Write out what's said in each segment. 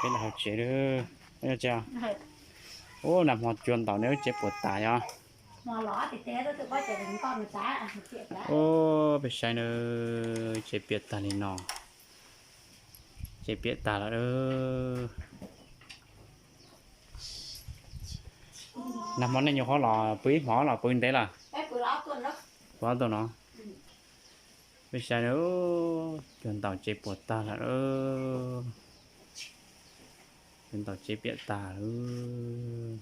Peb los hauv tsev lawm. Ub, nag hmo cua ntaus nej lub tsev puas tas yog? Ub, peb saib na, tsev piam tag li no. Tsev piam tag lawm. Nag hmo nej nyuam qhuav los pw ib hmo los pw ntev lawm? Pw ob tug no. Peb saib na, cua ntaus tsev puas tag lawm. Cua ntaus tsev piam tag lawm.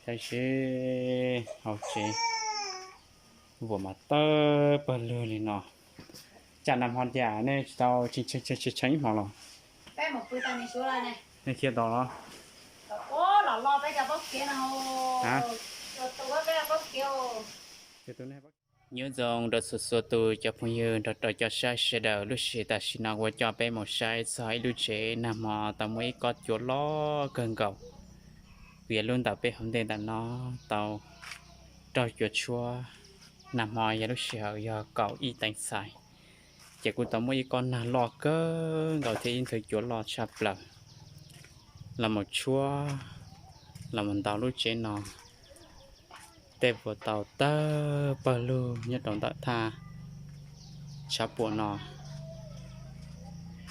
Saib seb hauv tsev vuam mas tawg pawg lug li no. Tsam nag hmo cas nej tsis tau tshee ib hmo los? Nej khiav tau los? Nyob zoo rau txhua txhua tus cov phooj ywg nrog rau cov saib sawv daws, lub sij hawm tam sim no kuv coj peb mus saib txog ib lub tsev nag hmo tau muaj ib kob cua loj kawg nkaus. Vim yog lub ntawm peb hauv ntej ntawm no tau raug cua tshuab, nag hmo yog lub sij hawm yog kaum ib teev txhais, ces kuj tau muaj ib kob nag loj kawg nkaus thiab ib nthwv cua loj tshaj plaws los mus tshuab, los mus ntaus lub tsev no. Tej vuas tau tawg pawg lug nyob rau ntawm thaj tshav puam no.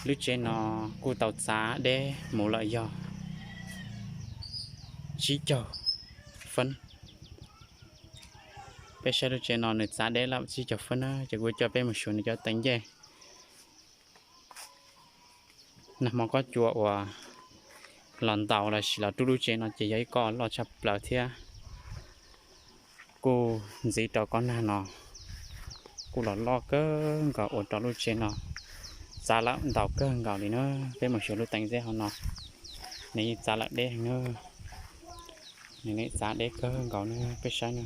Lub tsev no kuj tau txav deb mus lawm yog tsib caug feeb. Peb saib lub tsev no nws txav deb lawm tsib caug feeb na, ces kuv coj peb mus xyuas nws cov teev ncej. Nag hmo kob cua uas los ntaus los sis los rub lub tsev no ces yog ib kob loj tshaj plaws thiab kuj ntxiv rau kob nag no kuj los loj kawg nkaus ua rau lub tsev no txav lawm ntau kawg nkaus li na. Peb mus xyuas lub teev ncej hauv no, nws yeej txav lawm deb na. Nws yeej txav deb kawg nkaus na, peb saib na.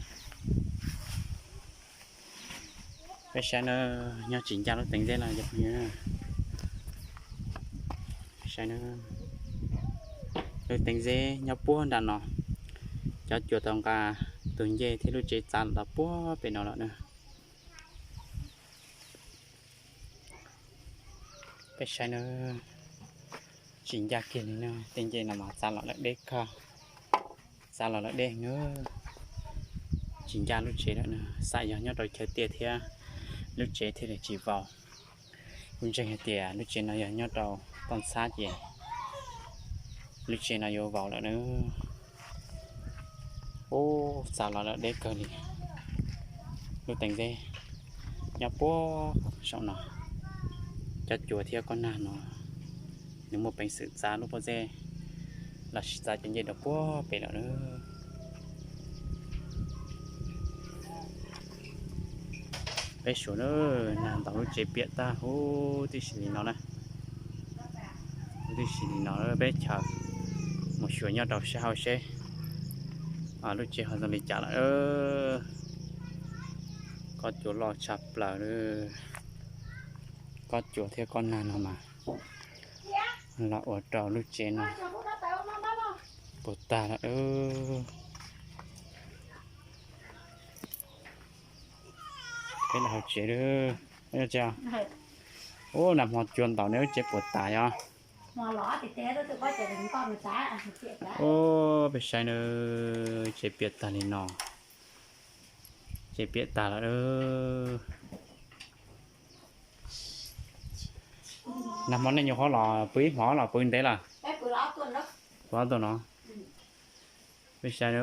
Peb saib na, nyob tsis ncaj lub teev ncej no cov phooj ywg. Saib na, lub teev ncej nyob puag nram no, cov cua tau nqa tus ncej thiab lub tsev txav los puag pem no lawm na. Peb saib na, tsis ncaj kiag li na, tej ncej no mas txav los lawm deb kawg, txav los lawm deb na. Tsis ncaj lub tsev lawm na, xav yog nyob rau chaw tiaj thiab lub tsev thiaj li tsis vau. Kuv ntseeg hais tias lub tsev no yog nyob rau toj ntxhab ces lub tsev no yuav vau lawm na. Ub, txav los lawm deb kawg li. Lub teev ncej nyob puag saum no, cov cua thiab kob nag no nws muaj peev xwm txav lub pob zeb los sis txav cov ncej rau puag pem lawm na. Peb suav na, nag ntaus lub tsev piam tag huv tib si li no na. Huv tib si li no peb chaw mus xyuas nyob rau sab hauv seb lub tsev ho zoo li cas lawm. Kob cua loj tshaj plaws li. Kob cua thiab kob nag no mas los ua rau lub tsev no puas tag lawm. Peb los hauv tsev lawm. Ub, nag hmo cua ntaus nej lub tsev puas tas yog? Ub, peb saib na, tsev piam tag li no. Tsev piam tag lawm. Nag hmo nej nyuam qhuav los pw ib hmo los pw ntev lawm? Pw ob tug no. Peb saib na,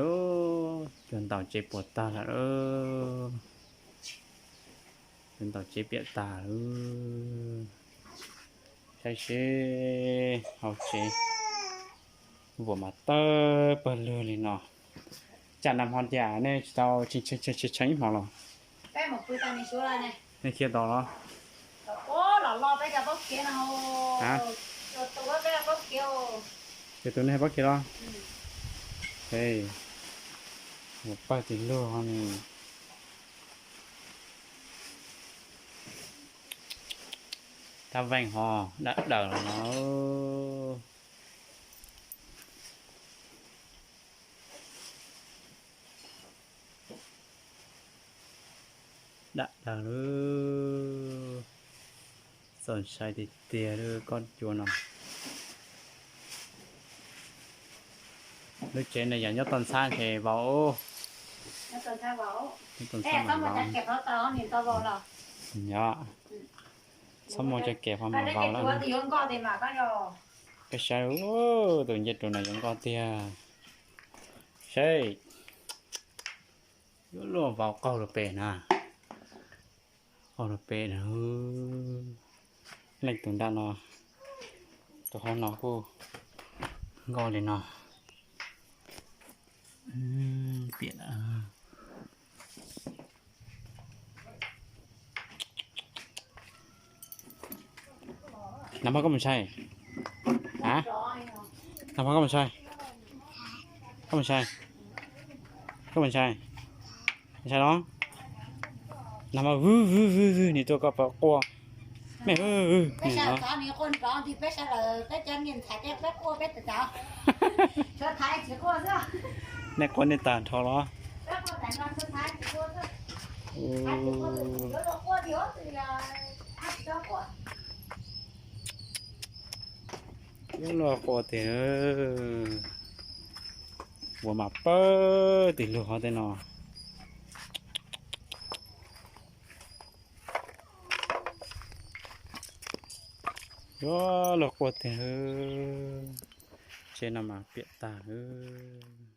cua ntaus tsev puas tag lawm. Cua ntaus tsev piam tag lawm. Saib seb hauv tsev vuam mas tawg pawg lug li no. Tsam nag hmo cas nej tsis tau tshee ib hmo los? Nej khiav tau los? Ces tus nej pob kiag los? Mus pawg tsis lug ne. Tab veej ho dab daws los no. Dab daws lawm. Txaus ntshai tiag tiag li kob cua no. Lub tsev no yog nyob toj ntxhab ntshe vau. Nyob toj ntxhab vau. Yog, txhob muaj cov kem pom mas vau lawm. Peb saib, tus ncej rus no yuav nkoj tiag. Saib, yuav luaj vau qaug rau pem na. Qaug rau pem na. Leej tus nram no, tus hauv no kuj nkoj li no. Piam lawm. Nag hmo koj mus ntshai? A, nag hmo koj mus ntshai? Koj mus ntshai? Koj mus ntshai? Ntshai los? Nag hmo vwg vwg vwg vwg nws tuaj koj pom quaj. Me, nej quaj nej tag nrho los? Yuav luaj quaj tiag. Ua mas pawg tim lug hov tej no. Yuav luaj quaj tiag. Tsev no mas piam tag lawm.